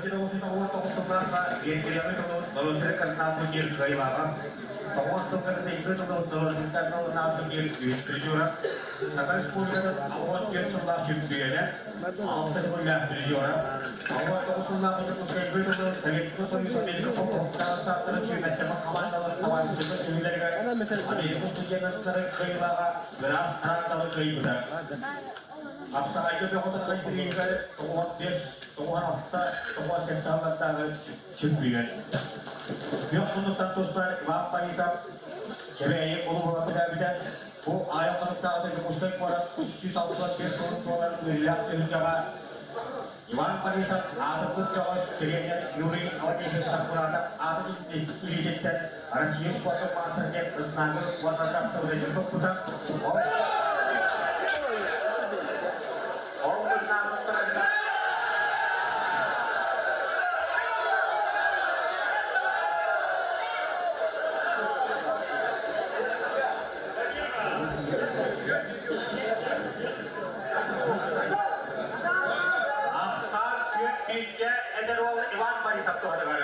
1999 сыллаахха Венгрияны норуоттары кырнаах турнир кыайыылааҕа, 90 сылга сайдыы тылын норуоттар тылынаах турнир үһүс призера, Саха Республикатын 64 сыллаах чөмпүйүөнэ, 6 төгүллээх призера, 69 сыллаах Дьокуускайга тылын Советскай Союз Америка холбоһуктаах штаттарын сүүмэрдэммит хамаандаларын табаарыстыбын түмүлэригэр Америка студеннарын кыайыылааҕа Граф Транталы кыайбыта. Хапсаҕайга бөҕө-таҕа бирииһигэр 95, 96, 97 сыллардааҕы чөмпүйүөн. Күөх муннуктан тустар Иван Борисов Кэбээйи улууһугар төрөөбүтэ. Бу аайы хонуктааҕыта Дьокуускай куорат 365 сылын туолар үөрүүлээх түһүлгэҕэ Иван Борисов аатырбыт бөҕөс тренер Юрий Владимирович Сакуратов аатын илиититтэн Россия спордун маастара диэн знагы уонна дастабырыанньа туппута. Ол знагы Ахсаан күөх бииргэ эдэр уол Иван Борисов туһатыгар.